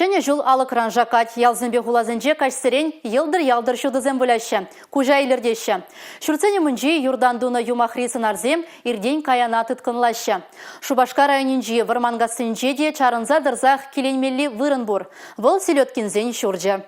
Ҫӗнӗ ҫул алӑкран шаккать. Ялсемпе хуласенче каҫсерен йӑлтӑр-ялтӑр ҫутӑсем выляҫҫӗ, куҫа илӗртеҫҫӗ. Ҫуртсен умӗнчи юртан тунӑ юмахри сӑнарсем иртен-каяна тыткӑнлаҫҫӗ. Шупашкар районӗнчи Вӑрманкассинче те чарӑнса тӑрсах киленмелли вырӑн пур. Вӑл Селедкинсен ҫурчӗ.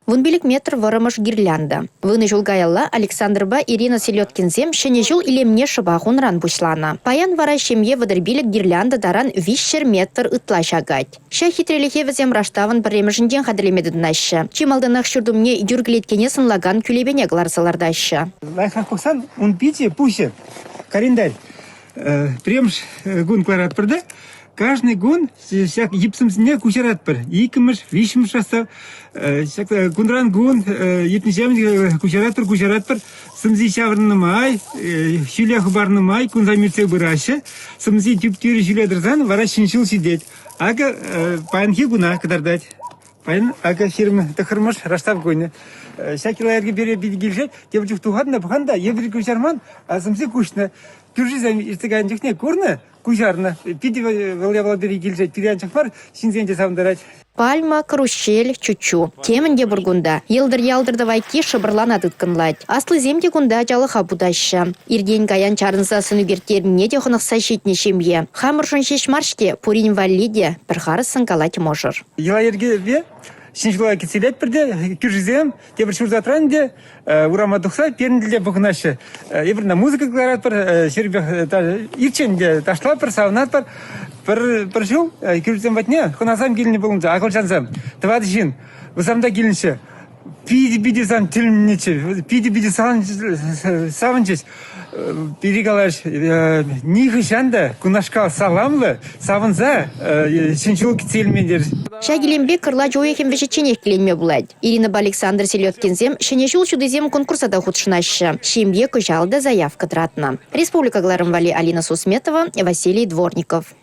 15 метр вӑрӑмӑш гирлянда. Вунӑ ҫул каялла Александрпа Ирина Селедкинсем Ҫӗнӗ ҫул илемне шӑпах унран пуҫланӑ. Паян вара ҫемье 35 гирлянда таран 300 метр ытла ҫакать. Ҫак хитрелӗхе вӗсем раштавӑн пӗрремӗшӗнчен хатӗрлеме тытӑнаҫҫӗ. Чи малтанах ҫурт умне юр кӗлеткене сӑнлакан кӳлепене кӑларса лартаҫҫӗ. Лайӑхрах пӑхсан ун пичӗ, пуҫӗ календарь. Пӗрремӗш кун кӑларатпӑр та кашни кун ҫак йӗпсӗмсене куҫаратпӑр. Иккӗмӗш, виҫҫӗмӗш состав. Ҫак кунран кун иртнӗҫемӗн куҫаратпӑр, куҫаратпӑр. Сӑмси ҫаврӑннӑ май, ҫӳле хӑпарнӑ май кунсем иртсе пыраҫҫӗ. Сӑмси тӳп-тӳрӗ ҫӳле тӑрсан вара ҫӗн ҫул ҫитет. Акӑ паянхи куна кӑтартать. Паян акӑ 29-мӗш раштав кунӗ. Ҫак йӑла-йӗрке пире питӗ килӗшет. Тепӗр чух тухатӑн та пӑхан та эпир куҫарман, а сӑмси куҫнӑ. Кӳршисем иртсе кайнӑ чухне курнӑ, куҫарнӑ. Питӗ вӑл япала пире килӗшет. Пире анчах мар, ҫынсене те савӑнтарать. Пальма, каруҫҫель, чуччу. Темӗн те пур кунта. Йӑлтӑр-ялтӑр тӑвайкки шӑпӑрлана тыткӑнлать. Аслисем те кунта ачалӑха путаҫҫӗ. Иртен-каян чарӑнса сӑн ӳкерттернине те хӑнӑхса ҫитнӗ ҫемье. Хамӑршӑн ҫеҫ мар-ҫке, пурин валли те, пӗр харӑссӑн калать мӑшӑр. Йӑла-йӗркепе ҫӗн ҫула кӗтсе илетпӗр те кӳршӗсем тепӗр ҫуртатран те урама тухса пирӗн тӗле пухӑнаҫҫӗ. Эпир на музыка кӑларатпӑр, ҫирӗпех ирччен те ташлатпӑр, савӑнатпӑр. Пӗр, пӗр ҫул кӳршӗсем патне хӑнасем килнӗ пулнӑччӗ, акӑлчансем, тӑватӑ ҫын. Вӗсем та килнӗччӗ. Питӗ-питӗ сан тӗлӗннӗччӗ, питӗ-питӗ савӑнчӗҫ. Пире калаҫ, нихӑҫан та кунашкал саламлӑ, савӑнса ҫӗн ҫул кӗтсе илмен терӗҫ. Ҫак илемпе кӑрлач уйӑхӗн вӗҫӗчченех киленме пулать. Иринӑпа Александр Селедкинсем Ҫӗнӗ ҫул ҫутисем конкурса та хутшӑнаҫҫӗ. Ҫемье кӑҫал та заявка тӑратнӑ. Республика кӑларӑм валли Алина Сусметова, Василий Дворников.